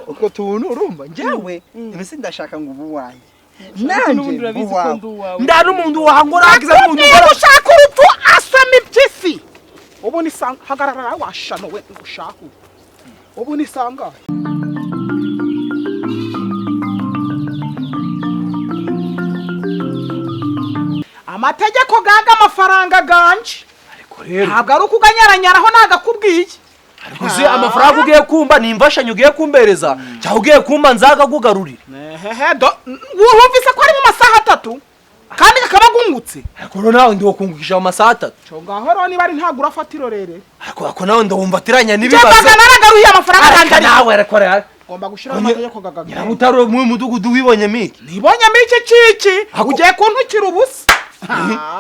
Utwo tuntu urumva njyewe iminsi ndashaka ngo ubu wanjye nanjye N'ubundi urabizi ko ndi uwawe. Nda n'umuntu wahangora hagize n'umuntu Niba ukora. ushaka urupfu asoma impyisi. Ubu ni sanga hagarara washano we ushaka ubu ni sanga. Amategeko gaga amafaranga ganje. Ariko rero Ntabwo ari ukuganyaranyaraho nagakubwiye. Ariko se amafaranga ugiye kumba ni imfashanyo ugiye kumbereza cyangwa ugiye kumba nzagakugarurira? Ehehe, wumvise ko ari mu masaha 3 kandi kakaba gungutse. Ariko rero nawe ndiwokungukisha mu masaha 3. Cyo ngaho rero niba ari ntabwo urafata irorere. Ariko ako nawe ndawumva atiranya Njye n'ibibazo. mbaga naragaruye amafaranga Ariko yanjye ariko. nawe ariko rero Ngomba gushyiraho amategeko gaga. Nyirabutare mu mudugudu wibonye miki. Nibonyemo iki ciki Ako- ugiye kuntukira ubusa.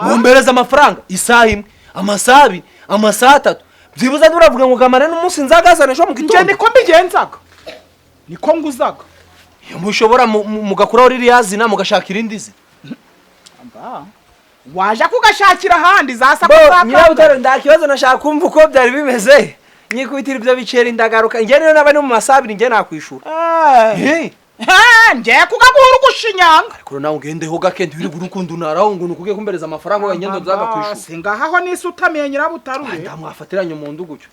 Wombereza amafaranga isaha imwe, amasaha 2, amasaha 3. Byibuze nturavuga ngo gamane n'umunsi nzagazana ejo mu Njye gitondo. niko mbigenzaga. Niko nguzaga. Iyo mushobora mugakuraho ririya zina mugashaka irindi zina. Waje kugashakira ahandi za sako Bo za Nyirabutare nda kibazo nashaka kumva uko byari bimeze. Nyikubitira ibyo biceri ndagaruka. Njye niyo naba ni mu masaha 2 njye nakwishura. Eh. Njye kugaguhura ugushinyanga. Ariko nawe ugendeho gake ntiwirirwe urukundo unaraho ngo nukugiye kumbereza amafaranga wenyine ndo nzaga kwishura. Singahaho nisutamiye Nyirabutarure. Ndamwafatiranye mu ndugu cyo.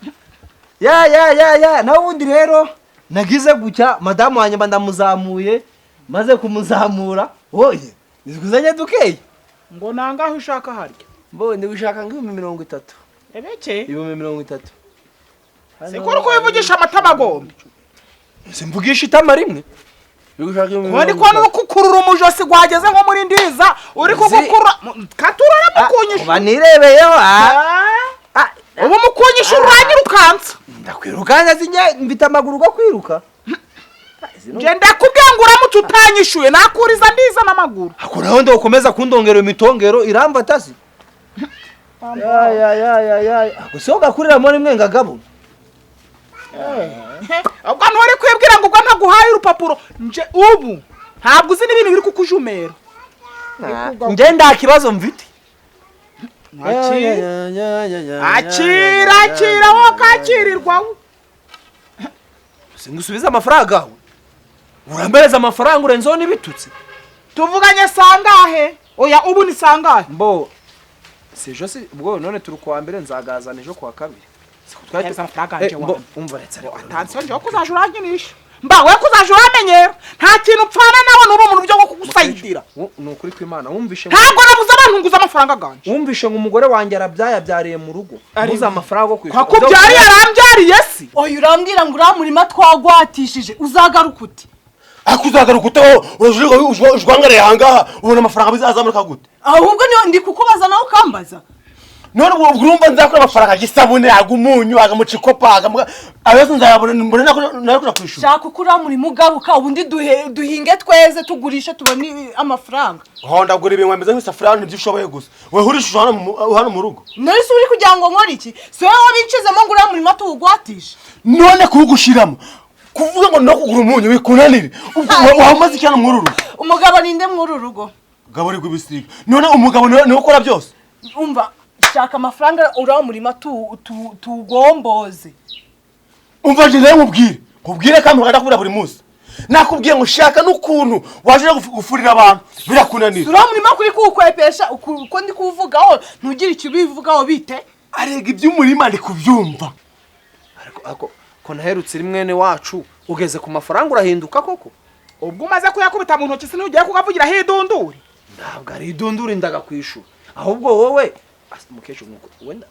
Ya ya ya ya nawe ubundi rero nagize gucya madamu wanjye mba ndamuzamuye maze kumuzamura oye nizikuzanye dukeye. Ngo nangaho ushaka harya. Mbo ndigushaka ngibihumbi 30. Ebeke? Ibihumbi 30. Sikuru kubivugisha amatama gombi. Simvugisha itama rimwe. Ndigushaka ibihumbi Ko ndi mirongo kubona itatu. uri kukurura umujosi gwageze nko muri ndiza uri kugukurura katurara mukunyisha. Uba nirebeyeho ah. Ubu mukunyisha uranyirukansa. Ndakwirukanka sinjye mfite amaguru go kwiruka. Nje ndakubwiye ngo uramutse utanyishuye nakuriza ndiza n'amaguru. Ako nawe ndokomeza kundongera imitongero iramfata si. Ya ya ya ya ya. Gusa ugakuriramo rimwe ngagabo. Ubwo nturi kwibwira ngo ubwo ntaguhaye urupapuro nje ubu ntabwo uzi n'ibintu biri kukujumera. Nje nda kibazo mfite. Akira akira wo kakirirwa. Singusubiza amafaranga yawe. Urambereza amafaranga urenzeho n'ibitutsi. Tuvuganye sangahe? Oya ubu ni sangahe? Mbo si ejo si ubwo none turi kuwa mbere nzagazana ejo kuwa kabiri. Hereza amafaranga yanjye Mbo wanjye. umva retse ariko. Atansiyo njyewe kuzaja urankinisha. Mba we kuzaja uramenyera. Nta kintu upfana nawe n'ubu mu buryo bwo kugusayidira. Ni ukuri kw'Imana wumvishe Ntabwo nabuze abantu nguza amafaranga ganje. wumvishe ngo umugore wanjye arabyaye abyariye mu rugo. Muze amafaranga yo kwishyura. Kwa kubyariye arambyariye si. Oya urambwira ngo uriya murima twagwatishije uzagaruka ute? Ariko uzagaruka ute wowe ujwangareye ahangaha ubona amafaranga bizazamuka gute? Ahubwo niyo ndi kukubaza nawe ukambaza. None ubwo urumva nzakora amafaranga y'isabune agumunyu agamucikopa agamuka ayo nzayabona mbone nako kwishura. Shaka uko uriya murima ugaruka ubundi duhinge tweze tugurishe tubone amafaranga. Honda gura ibintu bimeze nk'isafuriya nibyo ushoboye gusa. Wewe urishusha hano mu rugo. None se uri kugira ngo nkore iki? Si wowe wabicizemo ngo uriya murima tuwugwatishe. None kuwugushiramo kuvuga ngo no kugura umunyu bikunanire. Wamaze iki hano muri uru rugo? Umugabo ninde muri uru rugo? Gaburirwa ibisiga. None umugabo niwe ukora byose. Umva shaka amafaranga uriya murima tuwugomboze. Umva nje rero nkubwire. Nkubwire kandi ukajya buri munsi. Nakubwiye ngo shaka n'ukuntu waje gufurira abantu birakunanira. Uriya murima kuri kuwukwepesha uko ndi kuwuvugaho ntugire icyo ubivugaho bite? Arega iby'umurima ndi kubyumva. Ariko ako ko naherutse uri mwene wacu ugeze ku mafaranga urahinduka koko? Ubwo umaze kuyakubita mu ntoki sinugiye kugavugiraho idunduri. Ntabwo ari idunduri ndagakwishura. Ahubwo wowe mukecuru nuko wenda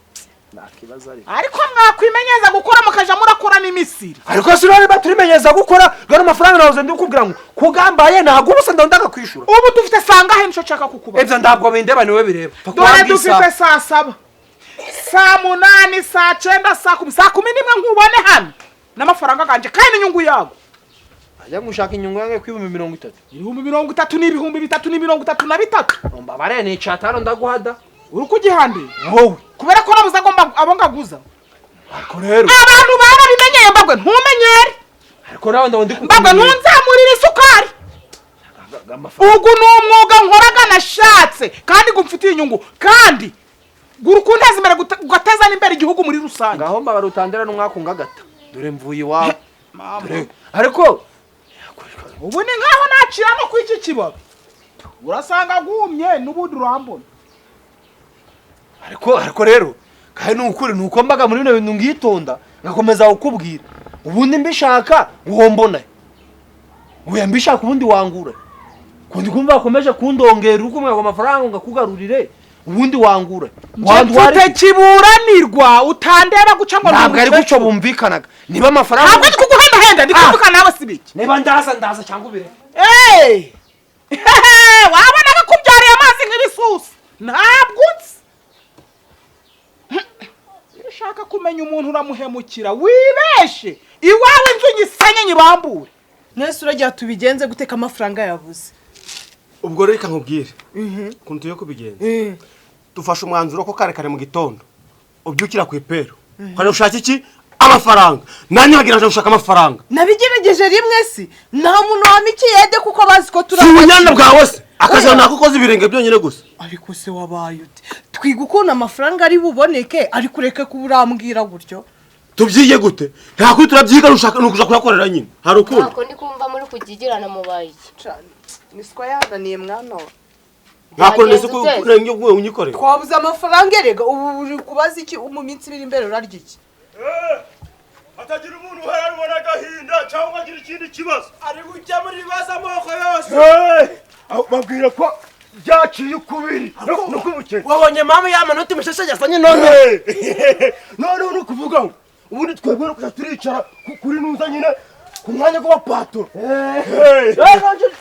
nakibaza ariko. Ariko mwakwimenyeza gukora mukaja murakora n'imisiri. Ariko si rero turimenyeza gukora gano mafaranga nahoze ndikubwira ngo kugambaye ntabwo ubusa ndagakwishura. Ubu dufite sangahe nico nshaka kukubaza. Ibyo ntabwo bindeba niwe bireba. Dore dufite saa 7, saa 8, saa 9, saa 10, saa 11 nkubone hano n'amafaranga ganje kandi inyungu yago. Ajya gushaka inyungu yange ku 30,000. 30,000 ni 3,000 ni 33. Mbabare ni 5 ndaguhada. Uri kugihande wowe kubera ko nabuze agomba abo ngaguza. Ariko rero abantu barabimenyeye mbagwe ntumenyere. Ariko nawe ndi mbagwe ntunzamurire isukari. Ugu ni umwuga nkoraga nashatse kandi gumfitiye inyungu kandi gura imbere ugateza n'imbere igihugu muri rusange. Ngaho mbabara utandira n'umwaka ungagata. Dore mvuye iwawe. Ariko ubu ni nkaho nacira no kwiki kibabi. Urasanga gumye n'ubundi urambona. Ariko rero kandi nukuri nuko mbaga muri bino bintu ngitonda ngakomeza kukubwira. Ubundi mbishaka uhombona. Uya mbishaka ubundi wangura. Kundi kumva akomeje kundongera uko mwago amafaranga ngakugarurire ubundi wangura. Wandwara kiburanirwa utandeba guca ngo ntabwo ari guco bumvikanaga. Niba amafaranga ntabwo ndi kuguhenda henda ndi kuvuga nawe sibiki. Niba ndaza cyangwa ubire. Eh! Wabona kubyariye amazi nk'ibisusa. Ntabwo utsi. Ushaka kumenya umuntu uramuhemukira wibeshe iwawe inzu nyisenye nyibambure. Nese uragira tubigenze guteka amafaranga yabuze. Ubwo reka nkubwire kuntu yo kubigenza. Dufashe umwanzuro ko kare kare mu gitondo ubyukira ku ipero kandi ushaka iki amafaranga nanjye bagira ngo ushaka amafaranga. Nabigerageje rimwe si nta muntu wamikiyede kuko bazi ko turi ubunyana bwawe se akazi nako koze ibirenge byonyine gusa. Ariko se wabaye ute twiga ukuntu amafaranga ari buboneke ari kureke kuburambwira gutyo tubyiye gute nta kuri turabyiga ushaka nukuja kuyakorera nyine hari ukundi nako ndi kumva muri kugigirana mubaye iki niswa yananiye mwana wa nako nese ko urenge unyikorera twabuze amafaranga erega ubu uri kubaza iki mu minsi ibiri imbere urarya iki atagira umuntu uharanwa n'agahinda cyangwa agira ikindi kibazo ari gukemura ibibazo amoko yose babwira ko byaciye ukubiri no kubukene wabonye mama yamanota imishasha yasanye none none uri kuvuga ngo ubundi twebwe kuja turicara kuri nuza nyine ku mwanya gw'abapato.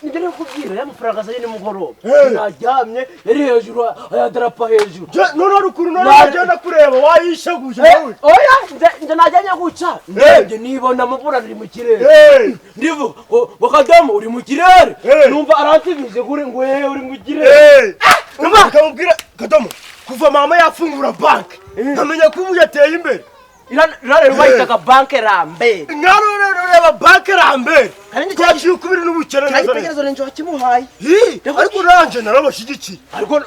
Nibyo nari kukubwira ya mafaranga azanye nimugoroba naryamye yari hejuru aya darapa hejuru none hari ukuntu none wagenda kureba wayishaguje nawe. Oya nje najyanye guca ndebye nibona amabura ari mu kirere ndivuga ngo Kadomo uri mu kirere numva aransubije kuri ngo wewe uri mu kirere. Numva akamubwira Kadomo kuva mama yafungura banki nkamenya ko ubu yateye imbere. Irare bayitaga banke Rambere. Ngaro reba banke Rambere. Twaciye ukubiri n'ubukene neza. Igitekerezo ninjye wakimuhaye. Ariko nanje narabashigikiye. Ariko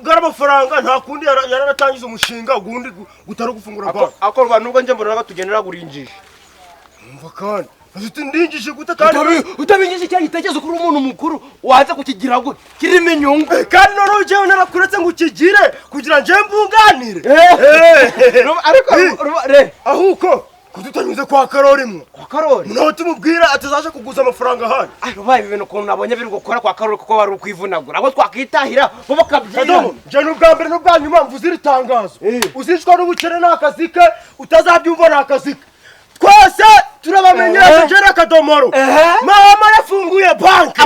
gara amafaranga nta kundi yaranatangiza umushinga gundi gutari gufungura banki. Ako rwa nubwo nje mbona batugenera gurinjisha. Umva kandi ufite ndinjije gute kandi utabinjije cya gitekerezo kuri umuntu mukuru waza kukigira gute kirimo inyungu. Kandi none ujewe narakuretse ngo ukigire kugira nje mbunganire. Ariko re ahuko kudutanyuze kwa Karori mwe. Kwa Karori naho tumubwira atazaje kuguza amafaranga hano. Rubaye ibintu ukuntu nabonye biri gukora kwa Karori kuko bari ukwivunagura abo twakitahira bo bakabyira. Nje n'ubwa mbere n'ubwa nyuma mvuze iri tangazo uzicwa n'ubukene n'akazi ke utazabyumva n'akazi ke twese turabamenyera tugera Kadomoro. Mama yafunguye banki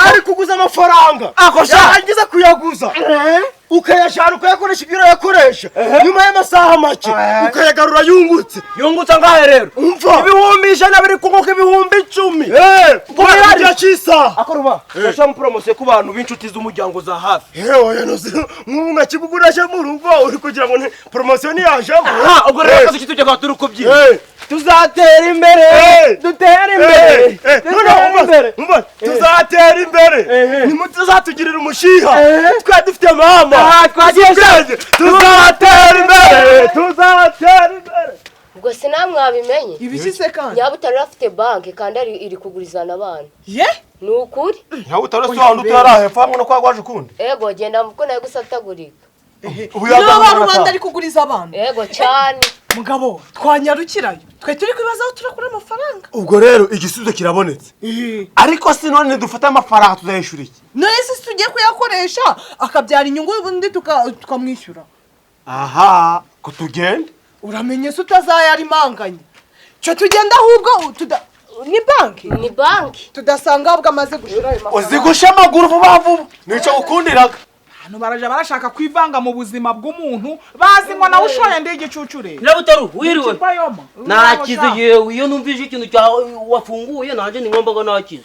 ari kuguza amafaranga yarangiza kuyaguza ukayashana ukayakoresha ibyo urayakoresha nyuma y'amasaha make ukayagarura yungutse. Yungutse angahe rero? Umva 100,000 biri kunguka 10,000 kubera cy'isaha. Akoruba ndashaka promosiyo ku bantu b'inshuti z'umuryango za hafi. Yewe nk'ubu nka kigugurisha mu rugo uri kugira ngo promosiyo ntiyajemo. Ubwo rero akazi kitujya kwa turi kubyina tuzatera imbere dutere imbere tuzatera imbere nimutuzatugirira umushiha twa dufite mama tuzatera imbere tuzatera imbere. Ubwo se namwe wabimenye ibiki se kandi Nyabutare afite banki kandi iri kugurizana abana. Ye ni ukuri Nyabutare si wandu utarahepfa hamwe no kwagwaje ukundi. Ego genda muko nayo gusatagurika ubu yaba rubanda ari kuguriza abana. Ego cyane mugabo twanyarukirayo twe turi kwibazaho turakura amafaranga. Ubwo rero igisubizo kirabonetse ariko si none dufata amafaranga tuzayishura iki? None se tugiye kuyakoresha akabyara inyungu ubundi tukamwishyura. Aha ko tugenda uramenye se utazayarimanganya cyo tugenda ahubwo ni banki ni banki tudasanga ahubwo amaze gushira ayo mafaranga. Uzigusha amaguru vuba vuba nico gukundiraga. Hano baraje barashaka kwivanga mu buzima bw'umuntu bazi ngo nawe ushoye ndi igicucure. Nyabutare wiriwe nakize yewe iyo numvije ikintu cyawe wafunguye nanje ni ngomba ngo nakize.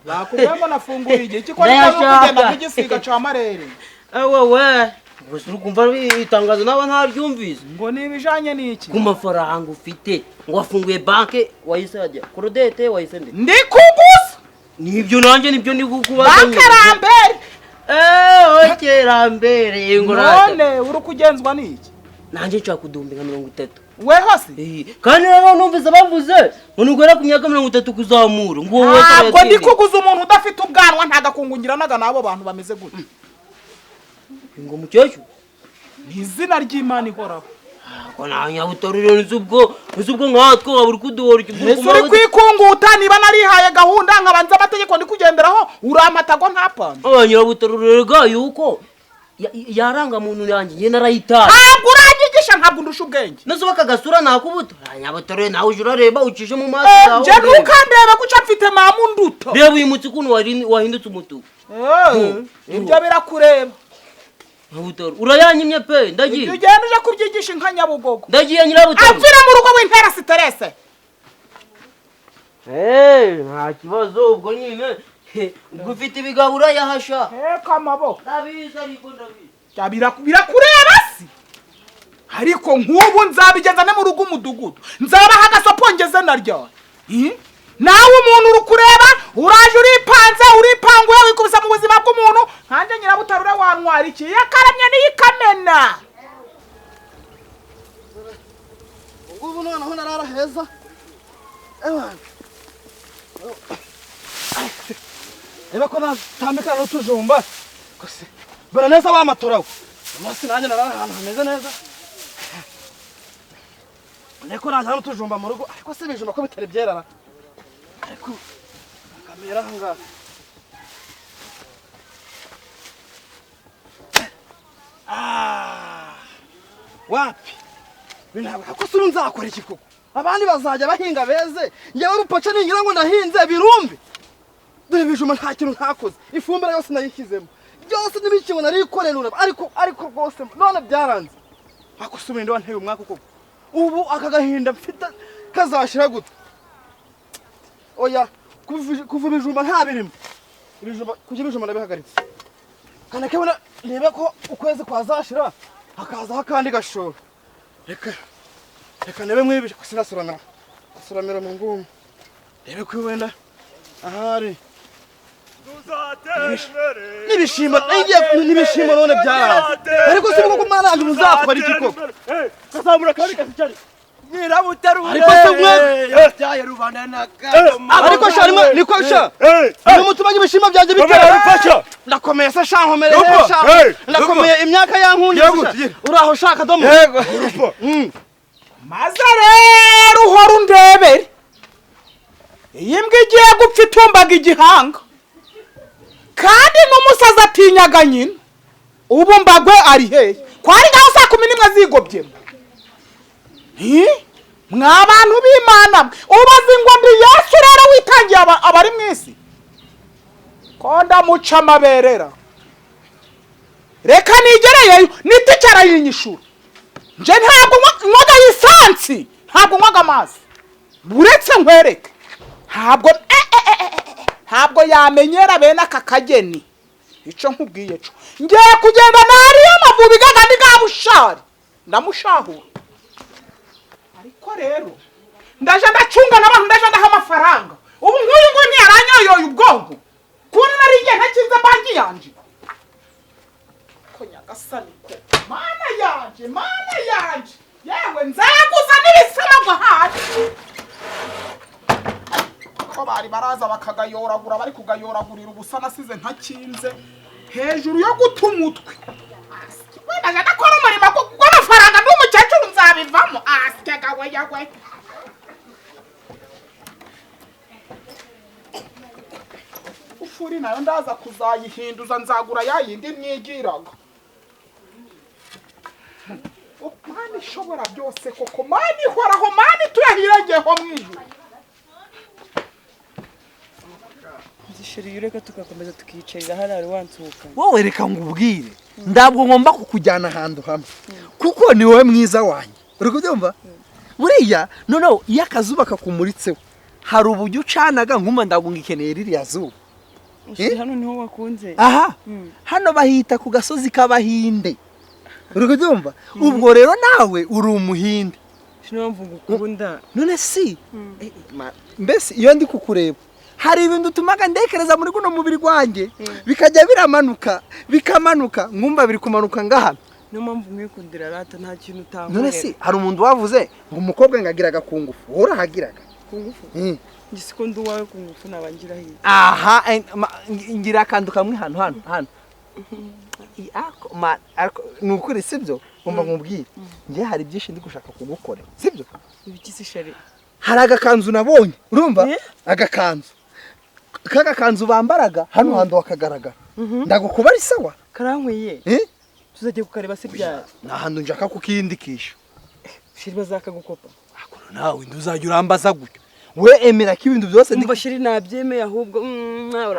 Bakubwiye ngo nafunguye igihe kiko kugenda kugisiga ca marere. Ewe gusa uri kumva itangazo naba ntaryumvise ngo ni ibijanye n'iki ku mafaranga ufite ngo wafunguye banke wahise ajya Claudette wahise nde ndi kuguza nibyo nanjye nibyo ndi kukubaza banke Rambere. Okay Rambere ngo none uri kugenzwa n'iki? Nanjye nshaka kudumbinga 30. We hose. Kandi rero numvise bavuze ngo nugera ku myaka 30 kuzamura ngo wowe. Ntabwo ndi kuguza umuntu udafite ubwanwa, ntagakungungira naga n'abo bantu bameze gutya. Ngo mukecuru, ni izina ry'Imana ihoraho. Ko nta nyabutarure nzubwo nzubwo nkatwe waburi kuduhora. Ese uri kwikunguta? Niba narihaye gahunda nkabanza amategeko ndi kugenderaho, urampata ngo ntapanze. Abanyirabutarure ga yuko yaranga muntu yanjye njye narayitaye. Ntabwo uranyigisha, ntabwo undusha ubwenge. Nazo bakagasura nakubuta. Nyabutarure nawe uje urareba ucishe mu maso yawe. Nje ntukandebe guca, mfite mama unduta. Reba uyu mutsi ukuntu wahindutse umutuku. Ibyo birakureba. Nyabutarure urayanyimye pe, ndagiye. Ibyo ugenda uje kubyigisha inka Nyabugogo. Ndagiye nyirabutarure. Apfira mu rugo w'intera siterese. Nta kibazo ubwo nyine. Ubwo ufite ibigabura yahasha. Heka amaboko. Ndabizi ariko ndabizi. Birakureba si? Ariko nk'ubu nzabigenza ne mu rugo umudugudu. Nzabaha agasopo ngeze naryo. Nawe umuntu uri kureba uraje uripanze uripanguye wikubisa mu buzima bw'umuntu nkanjye nyirabutarure wantwara iki yakaramye niyikamena. Ngubu noneho narara heza. Reba ko natambikana n'utujumba. Mbona neza wa matora. Umunsi nanjye narara ahantu hameze neza. Niko naza n'utujumba mu rugo, ariko si ibijumba ko bitari byerara. Ariko kamera aha ngaha. Wapi? Bintabwo ko suru nzakora iki koko? Abandi bazajya bahinga beze, njyewe urupaca ningira ngo ndahinze birumbi. Dore ibijumba nta kintu ntakoze, ifumbire yose nayishyizemo. Byose n'ibikingo narikorera ariko rwose none byaranze. Akusubira ndi wanteye umwaka koko. Ubu aka gahinda mfite kazashira gute? Oya, kuva ibijumba nta birimo. Ibijumba kujya ibijumba ndabihagaritse. Kana kebona ndebe ko ukwezi kwazashira hakazaho akandi gashoro. Reka ndebe mwibije ko sinasoramira. Soramira mu ngumu. Ndebe ko wenda ahari. Nibishimba nibishimba none byaranze. Ariko si koko mwaranje muzakora iki koko? Kazamura kandi kasicari. Nyirabutarure. Ariko se mwe yabyaye rubanda na ariko sha rimwe niko sha. Ni mutumanye ibishimba byanjye bitera. Ndakomeye se sha, nkomereye sha. Ndakomeye imyaka yankundiye. Uraho shaka domo. Yego. Maze rero uhora undebere. Iyi mbwa igiye gupfa itumbaga igihanga. Kandi n'umusaza atinyaga nyina. Ubu mbagwe ari hehe? Kwari ngaho saa 11 zigobyemo. Mwa bantu b'Imana, ubazi ngo ndi Yesu rero witangiye abari mu isi. Ko ndamuca amaberera. Reka nigereyeyo niticara yinyishura. Nje ntabwo nywaga lisansi, ntabwo nywaga amazi. Buretse nkwereke. Ntabwo ntabwo yamenyera bene aka kageni. Ico nkubwiye cyo. Ngiye kugenda nari amavubi gagandi gabushari. Ndamushahura. Ariko rero ndaje ndacunga n'abantu, ndaje ndaha amafaranga. Ubu nk'uyu ngo ntiyaranyoyoye ubwonko. Kubona nari ngiye ntakinze banki yanje. Ko nyagasani ko mana yanje, mana yanje. Yewe nzaguza n'ibisamagwa hasi. Ko bari baraza bakagayoragura, bari kugayoragurira ubusa nasize ntakinze hejuru yo guta umutwe. Wenda ndakora umurimo gw'amafaranga n'umukecuru nzabivamo. Asya gawe yawe. Ufuri nayo ndaza kuzayihinduza, nzagura yayindi mwigiraga. Mana ishobora byose koko, Mana ihoraho, Mana ituyahiregeho mu ijuru. Zishiri yureka tukakomeza tukiyicarira hariya wansuka. Wowe reka ngubwire, ndabwo ngomba kukujyana ahantu hamwe kuko ni wowe mwiza wanjye. Uri kubyumva? Buriya noneho iyo akazuba kakumuritseho hari uburyo ucanaga nkuma ndabwo ngikeneye ririya zuba. Hano niho wakunze. Aha hano bahita ku gasozi k'Abahinde. Uri kubyumva? Ubwo rero nawe uri umuhinde. Sinumva ngukunda. None si mbese iyo ndi kukureba hari ibintu utumaga ndekereza muri guno mubiri gwanjye bikajya biramanuka bikamanuka nkumva biri kumanuka ngaha Niyo mpamvu mwikundira rata, nta kintu utankorera. None se hari umuntu wavuze ngo umukobwa ngagiraga ku ngufu, wowe urahagiraga ku ngufu? Njye siko ndi uwawe ku ngufu, nabangira hirya. Aha, ngira akantu kamwe hano hano hano. Ni ukuri sibyo? Umva nkubwire, njye hari byinshi ndi gushaka kugukorera, sibyo? Ibiki sheri? Hari agakanzu nabonye, urumva? Agakanzu kagakanzu bambaraga hano hantu hakagaragara, ndagukuba ari sawa. Karankwiye. Tuzajya kukareba se byari? Ni ahantu nshaka kukiyindikisha. Sheri bazakagukopa. Nawe nduzajya urambaza gutyo. We emera ko ibintu byose ndi sheri nabyemeye ahubwo.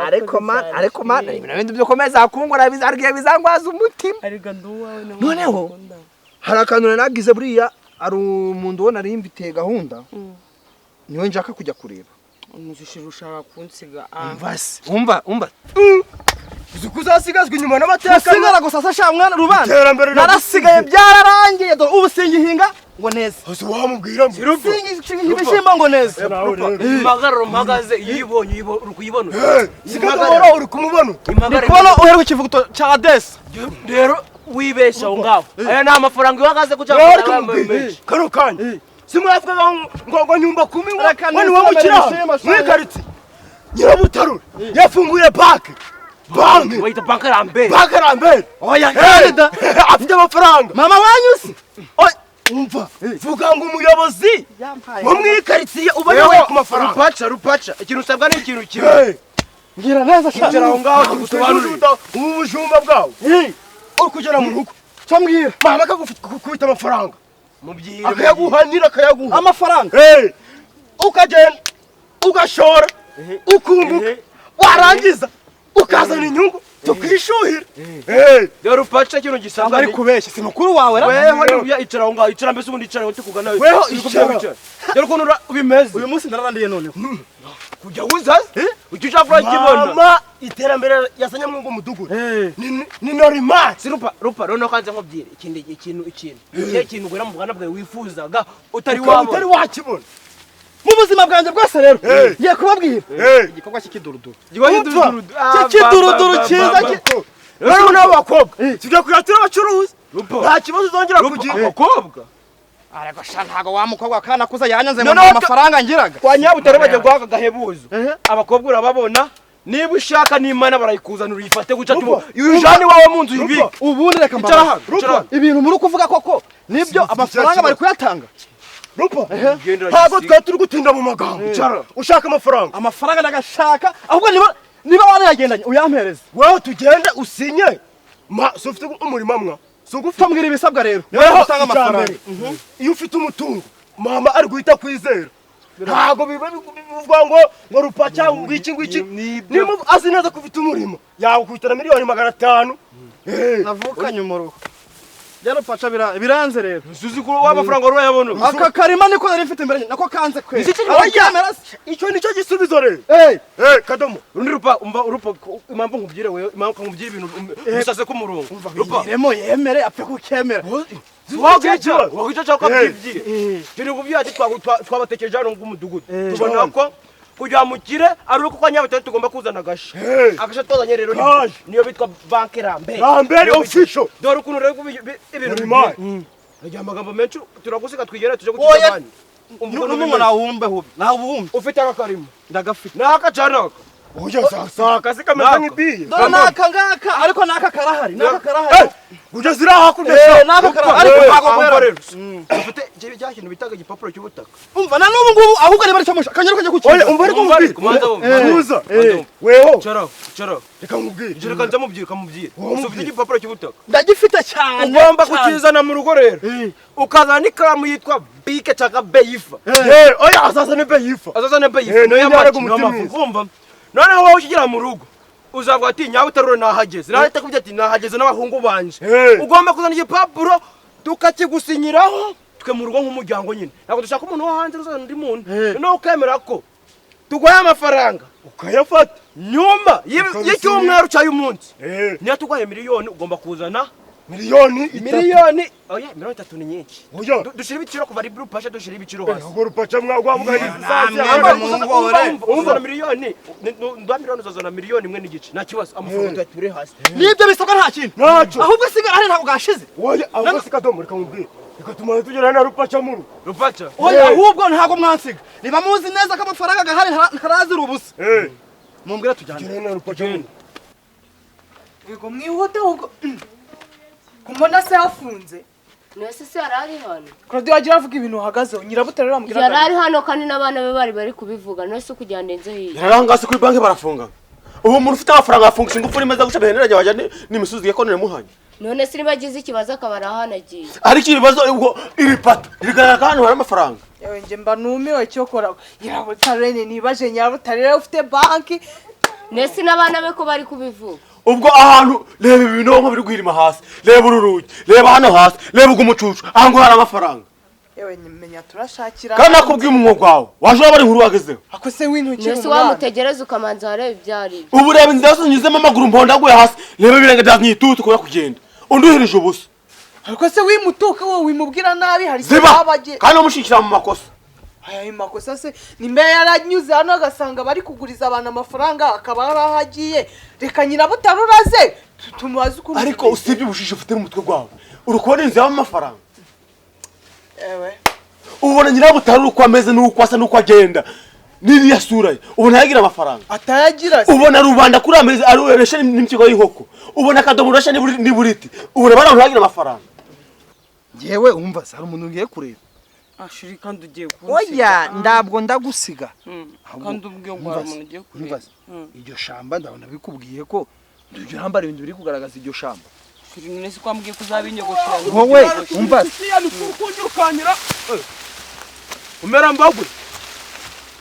Ariko man, ariko man, ibintu byo komeza kungora bizargiye bizangwaza umutima. Ariko nduwawe. Noneho hari akantu nagize buriya, ari umuntu ubona ari imfitiye gahunda. Niwe nshaka kujya kureba. Umuzishira ushaka kunsiga. Umva se, umva, umva. Uzasigazwa inyuma n'amateka. Usigara gusa se sha mwana rubanda. Narasigaye byararangiye dore ubu singihinga ngo neza. Ose wamubwira ngo singihinga ibishimbo ngo neza. Impagararo mpagaze iyo uri kuyibona. Sigaho uri kumubona. Ndi kubona uheruka ikivuguto cha Ades. Rero wibesha aho ngaho. Aya ni amafaranga uhagaze kuca. Kano kanya. Simwavuga ngo nyumba kumi ngo ni wowe mukira. Mwikaritsi. Nyirabutarure yafunguye banki. Banki. Wait, banki Rambere. Banki Rambere. Oya Canada. Afite amafaranga. Mama wanyusi. Oya umva. Vuga ngo umuyobozi wo mwikaritsiye ubona we ku mafaranga. Rupacha, rupacha. Ikintu usabwa ni ikintu kimwe. Ngira neza cyane. Ngira aho ngaho tugusobanurire. Ubu bujumba bwawe. Uri kugera mu rugo. Cyo mbwira. Mama akagufite amafaranga. Mubyire. Akayaguhanira akayaguha. Amafaranga. Ukagenda ugashora ukunguka warangiza ukazana inyungu tukishuhira. Dore rupacha ikintu gisabwa ari kubeshya si mukuru wawe ra. Weho ni icara aho ngaho, icara mbese ubundi icara tukugana. Weho icara. Dore ukuntu ubimeze. Uyu munsi nararandiye noneho. Kujya uzaze? Ujya ushaka kibona. Mama iterambere yazanye mu mudugudu. Ni normal. Si rupa rupa noneho kanze nkubwire ikindi ikintu ikintu. Ikihe kintu ugera mu bwana bwawe wifuzaga utari wabona. Utari wakibona. Mu buzima bwanjye bwose rero ngiye kubabwira igikorwa cy'ikiduruduru. Cy'ikiduruduru cyiza. Rero n'abakobwa tujya kuyatura abacuruzi. Nta kibazo uzongera kugira. Abakobwa ariko sha ntago wa mukobwa kana kuza yanyanze mu mafaranga ngiraga. Kwa Nyabutare bajya guhaka gahebuzo. Abakobwa urababona niba ushaka n'Imana barayikuzanira uyifate guca tubo. Uyujane wawe mu nzu ibike. Ubundi reka mbabaza. Ibintu muri kuvuga koko nibyo amafaranga bari kuyatanga. Rupa, ntabwo twari turi gutinda mu magambo. Ushaka amafaranga. Amafaranga ndagashaka ahubwo niba warayagendanye uyampereze. Wewe tugende usinye. Ma so ufite umurima mwa. So gufite mbwira ibisabwa rero. Wewe utanga amafaranga. Iyo ufite umutungo mama ari guhita kwizera. Ntago biba bivugwa ngo rupa cyangwa ngwiki ngwiki. Niba azi neza ko ufite umurimo yagukubitana miliyoni 500. Navukanye umuruho. Byaro pacha biranze rero. Suzi ko wa mafaranga urayabona. Aka karima niko nari mfite imbere nako kanze kwe. Icyo nicyo gisubizo rero. Kadomo. Urundi rupa umva urupa impamvu nkubwire wewe impamvu nkubwire ibintu bisase ku murongo. Rupa yemo yemere apfe kukemera. Wagica cyako byibye. Turi kubyo ati twabatekereje hano ngumudugudu. Tubona ko kugira mukire ari uko kwa Nyabutare tugomba kuzana agasha. Agasha twazanye rero niyo bitwa banki Rambere. Rambere official. Dore ukuntu rero ibintu bimwe. Ajya amagambo menshi turagusiga twigera tuje gukiza banki. N'umuntu nawumbe hube. Nawumbe. Ufite akakarimo. Ndagafite. Naka canaka. Oya sasa kasi kameze nk'ibiye. Dore naka ngaka ariko naka karahari. Naka karahari. Ujya zira hakurya. Naka karahari ariko ntago kwera rero. Ufite cya kintu bitaga igipapuro cy'ubutaka. Umva na n'ubu ngubu ahubwo niba aricyo musha kanyaruka njye kukiza. Oya umva ariko nkubwire. Uza. Weho. Charo, charo. Reka nkubwire. Reka nza mubwire kamubwire. Ufite igipapuro cy'ubutaka. Ndagifite cyane. Ugomba kukizana mu rugo rero. Ukazana n'ikaramu yitwa Bike cyangwa Beyifa. Oya azazana Beyifa. Azazana Beyifa. Niyo yamara umutima. Umva. Noneho wowe ukigera mu rugo uzavuga ati Nyabutarure nahageze. Narahita kubye ati nahageze n'abahungu banje. Ugomba kuzana igipapuro tukakigusinyiraho twe mu rugo nk'umuryango nyine. Ntabwo dushaka umuntu wo hanze uzana undi muntu. Noneho ukemera ko tuguhaye amafaranga ukayafata nyuma y'icyumweru cy'uyu munsi. Niyo tuguhaye miliyoni ugomba kuzana Miliyoni 3. Miliyoni oya 30 ni nyinshi. Oya. Dushira ibiciro kuva ari Rupacha dushira ibiciro hasi. Ngo Rupacha mwagwavuga ni umva miliyoni ndo miliyoni uzazana miliyoni 1.5 nta kibazo amafaranga tuyature hasi. Nibyo bisabwa nta kintu. Ntacyo. Ahubwo sigara hari ntabwo gashize. Oya ahubwo sikadomo reka mubwire. Reka tumane tugera na Rupacha muru. Rupacha. Oya ahubwo ntabwo mwansiga. Niba muzi neza ko amafaranga gahari ntarazira ubusa. Mumbwira tujyane. Tugera na Rupacha muru. Yego mwihute ahubwo. Kumbona se yafunze. Nese se yarari hano. Claudio agira avuga ibintu uhagazeho Nyirabutare aramubwira. Yarari hano kandi n'abana be bari kubivuga nese kujyana ndenze hirya. Yaranga se kuri banki barafunga. Ubu umuntu ufite amafaranga afungisha ingufu nimeza guca beneranye wajya n'imisozi yakonere muhanye. None se nibagize ikibazo akabara hanagiye. Ariko ibibazo ubwo iri pata rigaragara hano hari amafaranga. Yewe nje mba numiwe cyokora Nyirabutare nibaje Nyirabutare ufite banki. Nese n'abana be ko bari kubivuga. Ubwo ahantu reba ibinonko biri guhirima hasi reba ururugi reba hano hasi reba umucucu aho ngo hari amafaranga. Yewe nyimenya turashakira kandi nakubwiye umwuga wawe waje wabari inkuru wagezeho. Ako se w'intoki nese wamutegereza ukamanza wareba ibyari. Ubu reba inzira zose nyuzemo amaguru mpondaguye hasi reba ibirenge byanyitutu kubera kugenda unduhirije ubusa. Ariko se wimutuka wowe wimubwira nabi hari ziba kandi umushikira mu makosa. Aya makosa se nimbe yaranyuze hano agasanga bari kuguriza abantu amafaranga akaba arahagiye reka Nyirabutare uraze tumubaze ukuntu. Ariko usibye ubushisho ufite mu mutwe gwawe urukubona inzu y'amafaranga. Ewe ubona Nyirabutare uko ameze n'uko asa n'uko agenda n'iriya sura ye ubona yagira amafaranga atayagira. Ubona rubanda kuri ameze aruresha n'impyiko y'inkoko ubona akadomo urasha n'iburiti ubona bana yagira amafaranga. Yewe umva hari umuntu ngiye kureba. Ashuri kandi ugiye kunsiga. Oya ndabwo ndagusiga. Kandi ubwiye ngo hari umuntu ugiye kureba. Iryo shamba ndabona bikubwiye ko ndujya hambara ibintu biri kugaragaza iryo shamba. Shuri none se kwambwiye kuzabinyogoshira. Wowe umva. Kunjirukanyira. Umera mbagwe.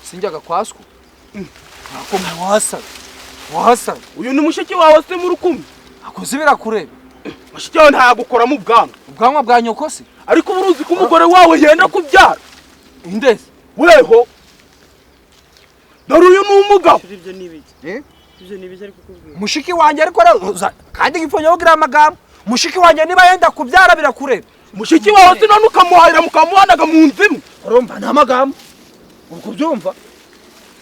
Sinjyaga kwasku. Ako mwasa. Mwasa. Uyu ni mushiki wawe se muri kumwe. Akoze birakureba. Mushiki wawe ntagukora mu bwanwa. Ubwanwa bwa nyoko se? Ariko uburuzi ko umugore wawe yenda kubyara. Indese. Weho. Dore uyu ni umugabo. Ibyo ni ibiki? Ibyo ni ibiki ari kukubwira? Mushiki wanjye ariko kandi gifonye kugira amagambo. Mushiki wanjye niba yenda kubyara birakureba. Mushiki wawe se none ukamuhahira mukamuhanaga mu nzu imwe. Urumva nta magambo. Uko byumva?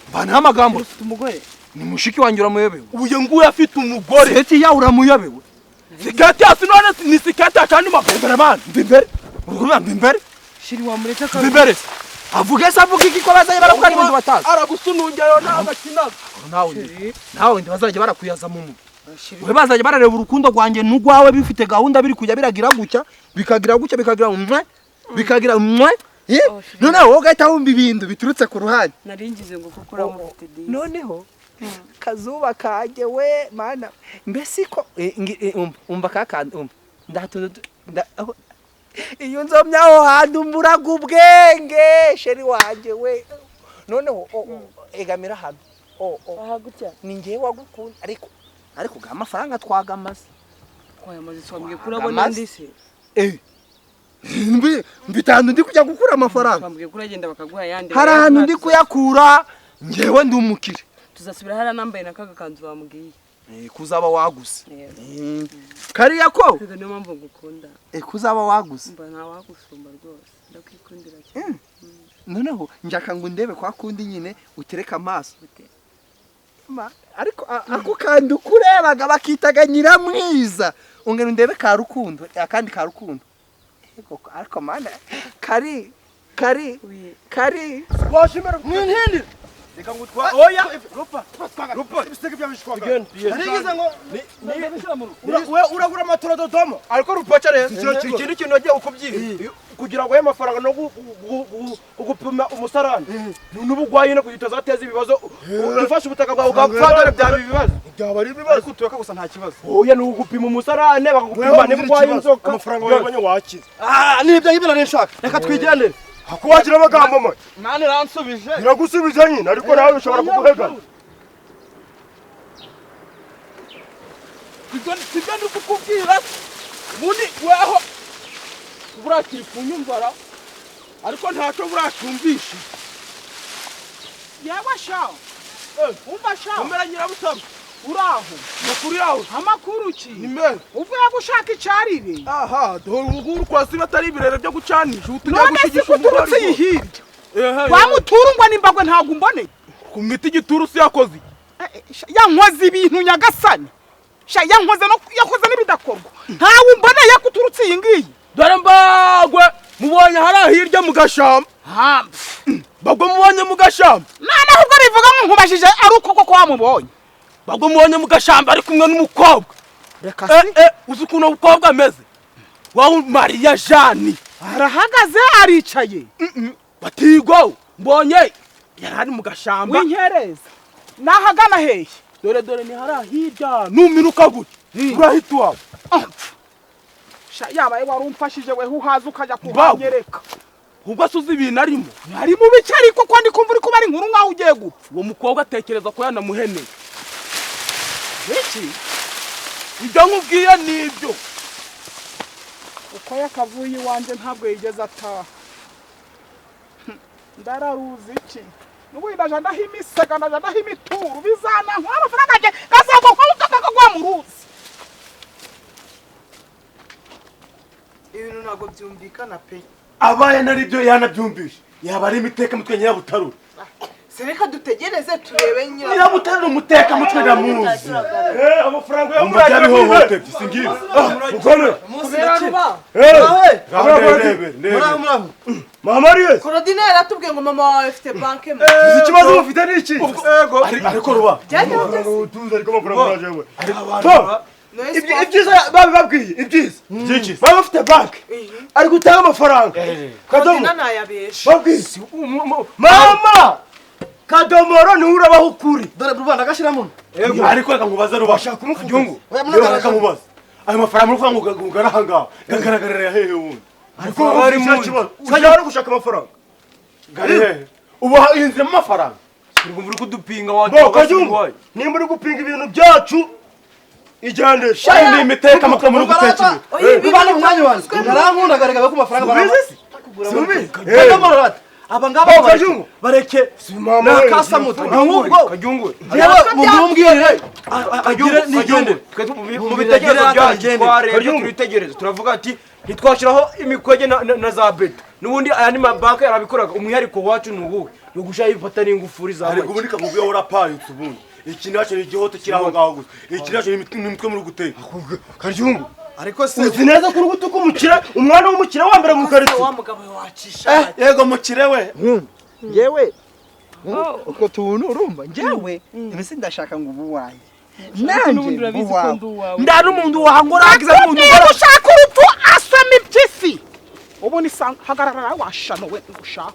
Mba nta magambo. Ufite umugore? Ni mushiki wanjye uramuyobewe. Uyu nguyu afite umugore. Seti ya uramuyobewe. Sikati hasi none ni sikati acandi mabere bana. Mbimbere. Urumva mbimbere? Shiri wamuretse ka mbimbere. Avuge se avuge iki ko bazajya barakora ibintu batazi. Aragusunungera ntabakinaga. Nawe ndi bazajya barakuyaza mu mu. We bazajya barareba urukundo rwanjye n'ugwawe bifite gahunda biri kujya biragira gucya bikagira gucya bikagira umwe bikagira umwe. Noneho wowe ugahita wumva ibintu biturutse ku ruhande. Naringize ngo kuko uramufite disi. Noneho kazuba kajye we mana mbese ko umva kakandi umva ndatuntu iyo nzomya aho hantu mburaga ubwenge sheri wanjye we. Noneho egamira hano ni ngewe wagukunda ariko ga amafaranga twagamaze twayamaze twambwiye kurabona ndise mbitandu ndi kujya gukura amafaranga twambwiye kuragenda bakaguha yandi hari ahantu ndi kuyakura ngewe ndi umukire. Tuzasubira hara nambaye nakaga kanzu bambwiye kuzaba waguse kariya ko niyo mpamvu ngukunda kuzaba waguse mba nta wagusumba rwose ndakwikundira cyane. Noneho njaka ngo ndebe kwa kundi nyine utereka amaso ariko ako kandi ukurebaga bakitaga Nyiramwiza ongera ndebe ka rukundo akandi ka rukundo ariko mana kari kari kari washimira mwintindire. Reka ngutwa oya rupa rupa ibisege byabishwaga. Narigize ngo ni uragura amatora dodomo. Ariko Rupacha rero ikindi kintu nagiye ukubyiye kugira ngo ayo mafaranga no gupima umusarane n'ubugwayi no kugira utazateza ibibazo ufashe ubutaka bwawe ugapfa dore byaba ibibazo. Byaba ari ibibazo. Ariko utuyoka gusa nta kibazo. Oya ni ugupima umusarane bakagupima n'ubugwayi inzoka. Amafaranga wabonye wakize. Nibyo ngibyo nari nshaka. Reka twigendere. Hakuwagira amagambo mwe. Nani ransubije? Iragusubije nyine ariko nawe ushobora kuguhegana. Sibyo ndi kukubwira. Mundi weho burakiri kunyumvara ariko ntacyo buracyumvisha. Yewe sha. Umva sha. Umera Nyirabutare. Uraho. Makuru yawe. Amakuru ki? Ni meza. Uvuye gushaka icarire. Aha, dore ubu kwasi batari ibirere byo gucanisha utujya None si gushigisha umugore. kuturutse iyi hirya. Wamuturungwa n'imbagwe ntabwo umbone. Kumwita igituru si yakoze. Yankoze ibintu nyagasani. Sha yankoze no yakoze n'ibidakorwa. Ntawe umboneye kuturutse iyi ngiyi. Dore mbagwe mubonye hari hirya mu gashamba. Ha. Bagwe mubonye mu gashamba. None ahubwo bivuga ngo nkubajije ari uko koko wamubonye. Bagwe mubonye mu gashamba ari kumwe n'umukobwa. Reka si. Uzi ukuntu umukobwa ameze? Wa Maria Jeanne. Arahagaze aricaye. Batigo mbonye yarari mu gashamba. Winkereza. Nahagana hehe? Dore dore ni hari hirya numinuka gutya. Urahita wawe. Sha yabaye warumfashije we uhaza ukajya kuhanyereka. Ubwo asuze ibintu arimo. Ari mu bice ariko ko ndi kumva uri kuba ari inkuru nkaho ugiye gupfa. Uwo mukobwa atekereza ko yanamuheneye. Iki? Ibyo nkubwiye nibyo. Uko yakavuye iwanje ntabwo yigeze ataha. Ndararuzi iki? Nubu ndaje ndahimisega ndaje ndahimituru bizana nk'amafaranga anje gazagwa nko mu ruzi. Ibintu ntabwo byumvikana pe. Abaye nari byo yanabyumvishe. Yaba ari imiteka mutwe nyirabutarura. Sereka dutegereze turebe nyirabutarura umuteka mutwe ndamuzi. Amafaranga yo muri ayo singiye. Mukone. Mama Ariye. Korodina yaratubwiye ngo mama wawe afite banke mu. Uzi ikibazo ufite ni iki? Yego. Ariko ruba. Utuze ariko amafaranga urajewe. Ibyiza babibabwiye ibyiza. Baba bafite banke. Ari gutanga amafaranga. Kadomo nayabesha. Babwiye. Mama! Kadomoro ni urabaho ukuri. Dore rubanda gashiramo. Yego. Ariko reka nkubaze ruba. Bashaka kumufunga. Reka nkubaze. Ayo mafaranga uri kuvuga ngo garahanga. Gagaragarira hehe wundi. Ariko ari mu kibazo. Ukajya no gushaka amafaranga. Gari hehe. Ubu inzira mu mafaranga. Uri kudupinga wacu. Nimba uri gupinga ibintu byacu ijyande. Shayi ni imiteka mutwe muri gutekera. Rubanda mu mwanya wanjye. Narankunda garagaza ko amafaranga baramaze. Kadomoro rata. Aba ngaba bareke nakasa muto ahubwo kajyungure mumbwire agire nigende mu bitekerezo byacu twarebye turitegereza turavuga ati ntitwashyiraho imikwege na za beto n'ubundi aya ni mabanki yarabikoraga umwihariko wacu ni uwuhe ni ugushaka ibifata n'ingufuri za make ariko ubundi kakubwiye urapayutse ubundi iki nacyo ni igihoto kiri aho ngaho gusa iki nacyo ni imitwe muri guteka Karyungu ariko se uzi neza ko urugutuka umukire umwana w'umukire wa mbere mu karitsiye wa mugabo wacisha yego mukire we ngewe utwo tuntu urumva ngewe imisi ndashaka ngo ubu wanjye nanjye uwawe nda n'umuntu wahangora hagize n'umuntu ukora ushaka urupfu asoma iby'isi ubu ni sanga hagarara washano we ushaka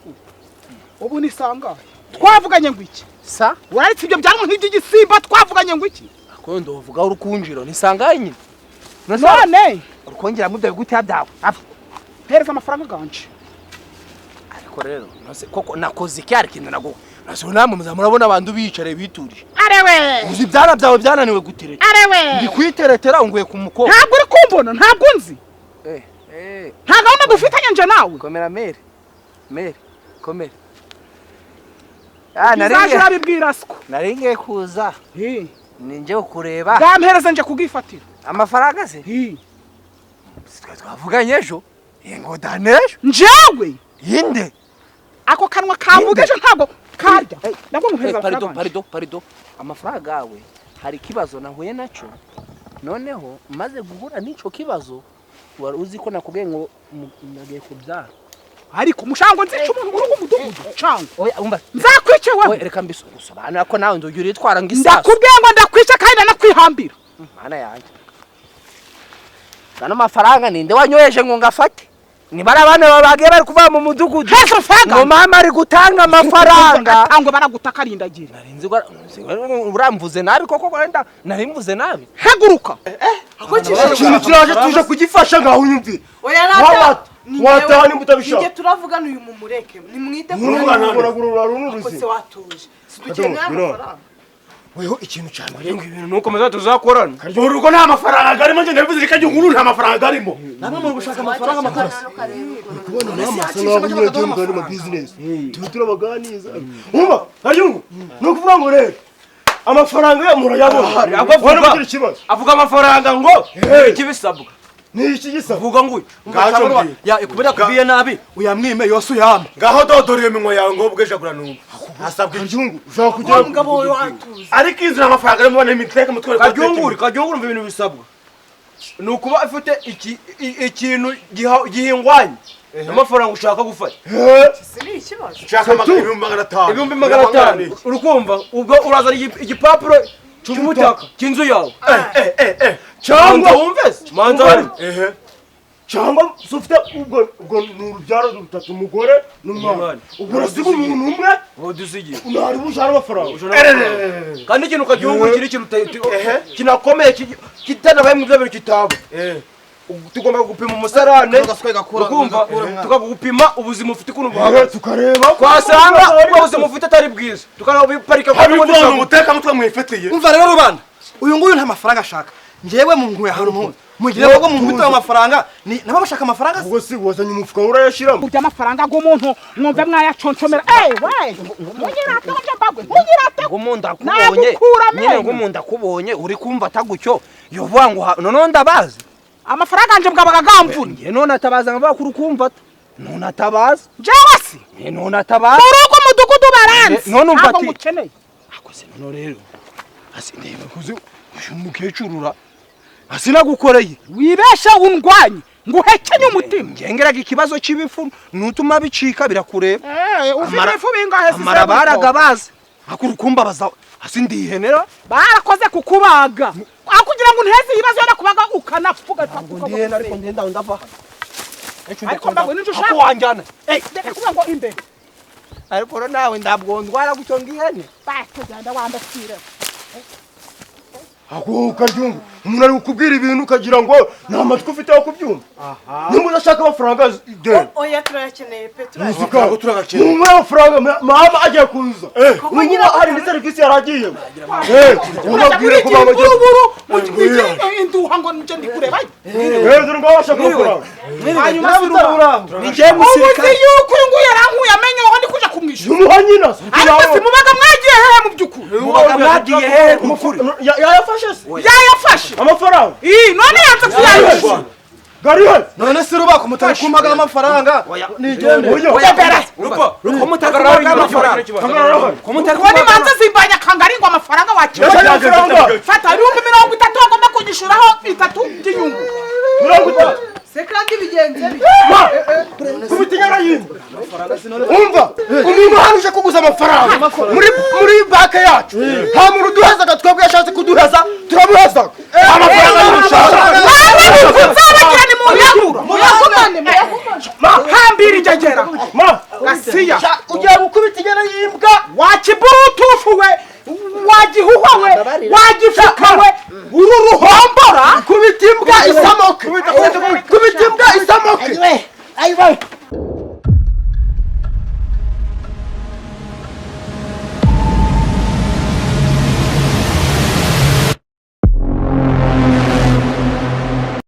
ubu ni sanga twavuganye ngo iki sa uraretse ibyo byanyu nk'iby'igisimba twavuganye ngo iki akondo uvuga urukunjiro ni sangaye nyine none urukongera mubyo gute byawe apfa hereza amafaranga ganje ariko rero nose koko nakoze iki ari kintu nago nase namwe muzamurabona abantu bicare biturije arewe uzi byana byawe byananiwe gutereta arewe ndi kwiteretera nguye ku mukobwa ntabwo uri kumbona ntabwo nzi nta gahunda dufitanye nje nawe komera mere mere komera nari nabibwira siko nari ngiye kuza ni nje kureba gampereza nje kugifatira amafaranga se twavuganye ejo ngo danejo njewe inde ako kanwa kavuga ejo ntabwo karya nabwo muhereza pardon pardon pardon amafaranga yawe hari ikibazo nahuye naco noneho maze guhura n'ico kibazo wari uzi ko nakubwiye ngo nagiye kubyara ariko mushango nzica umuntu muri uwo mudugudu cango oya umva nzakwice wewe reka mbisusobanura ko nawe ndogira uritwara ngo isasu ndakubwiye ngo ndakwica kandi nanakwihambira mana yanjye gano mafaranga ninde wanyoheje ngo ngafate nibara abana bagiye bari kuva mu mudugudu ngo mama ari gutanga amafaranga atangwe baragutaka arindagira narinzi uramvuze nabi koko wenda narimvuze nabi haguruka ikintu kiraje tuje kugifasha ngaho unyumvire oya rata wataha nimba utabishaka nige turavugana uyu mumureke nimwite ku se watuje sidukeneye amafaranga weho ikintu cyane ngo ibintu nukomeza tuzakorana urugo nta mafaranga arimo ngende bivuze reka nkuru nta mafaranga arimo namwe muri gushaka amafaranga amakarasi kubona mama nabo nyine tuyo mu business tuba turabaganiza umva kayungu no kuvuga ngo rero Amafaranga yo murayabona. Avuga avuga amafaranga ngo ikibisabwa. Ni iki gisabwa? Vuga ngo ya ikubira kubiye nabi uyamwime yose uyame. Ngaho dodoriye minwa yawe ngo bwejagura numva. Asabwa injungu ushaka kujya mugabo we watuze. Ariko inzira amafaranga arimo bane miteka mutware kajunguri kajunguri umva ibintu bisabwa. Nukuba afite iki ikintu gihingwanye amafaranga ushaka gufata. Si ni ikibazo. Ushaka 500,000. 500,000 urukumva ubwo urazana igipapuro cy'ubutaka cy'inzu yawe. Cyangwa wumvese manza cyangwa ufite ubwo ubwo n'urubyaro rutatu umugore n'umwana ubwo urasiga umuntu umwe udusigiye unari bujana amafaranga kandi ikintu kagihugu kiri kintu kinakomeye kitanabaye mu byo kitabo tugomba gupima umusarane ukumva tukagupima ubuzima ufite ukuntu buhagaze tukareba twasanga ubwo ubuzima ufite atari bwiza tukanabiparika ko n'ubundi ubuteka mutwe mwifitiye. Umva rero rubanda uyu nguyu nta mafaranga ashaka njyewe mu nkuye ahantu mpuze mugire ngo mumubite amafaranga ni nabo bashaka amafaranga ubwo si wazanye umufuka urayashiramo urya amafaranga g'umuntu mwumve mwayaconcomera we munyirate ngo mbagwe munyirate ngumunda kubonye nyine ngumunda kubonye uri kumva atagucyo yovuga ngo none ndabazi amafaranga anje bwabaga gamvuna nge none atabaza ngo kuri kumva none atabaza jewe si none atabaza urugo mudugudu baranze none umva ati ngukeneye akoze none rero asi ndeba kuzi uyu mukecurura asinagukoreye wibesha undwanye nguhekenye umutima ngengeraga ikibazo cy'ibifu nutuma bicika birakureba ufite ibifu bingahe se amara baragabaza akurukumbabaza asi ndihenera barakoze kukubaga akugira ngo nteze ibibazo yarakubaga ukanapfuga ndihena ariko ndenda ndava ariko mbagwe n'icyo ushaka wanjyana reka kuvuga ngo imbere ariko nawe ndabwondwara gucyo ngihene batugenda wandasire ako kajungu umuntu ari kukubwira ibintu ukagira ngo nta matwi ufite yo kubyumva. Nimba udashaka amafaranga de oya turayakeneye pe turayakeneye. Nimba amafaranga mama agiye kuza ubu hari indi serivisi yaragiye ubabwire ko baba bagiye induha ngo nje ndikureba dore ngo bashaka amafaranga hanyuma ni njye musirikare ubuzi yuko uyu nguyu yarankuye amenyo aho ndi kuja kumwishyura umuha nyina ariko si mubaga mwagiye hehe mu by'ukuri mubaga mwagiye hehe mu by'ukuri yayafashe se yayafashe amafaranga none yanze kuyayishyura garihe none si rubako mutari kumpaga amafaranga nigende rupa rupa mutari kumpaga amafaranga kubona imanza zimbanya kangari ngo amafaranga wakira fata 30,000 agomba kunyishuraho 3 by'inyungu 30 se kandi bigenze kubitinya yimba umva umuntu hano uje kuguza amafaranga muri banke yacu nta muntu uduhezaga twebwe yashatse kuduheza turamuhezaga amafaranga y'ubushaka nzabagira ni mu nyagura muyagumane hambira ijagera gasiya ugiye gukubita inyana y'imbwa wakiburutufu we wagihuhwa we wagifuka we uru ruhombora kubita imbwa isamoke kubita imbwa isamoke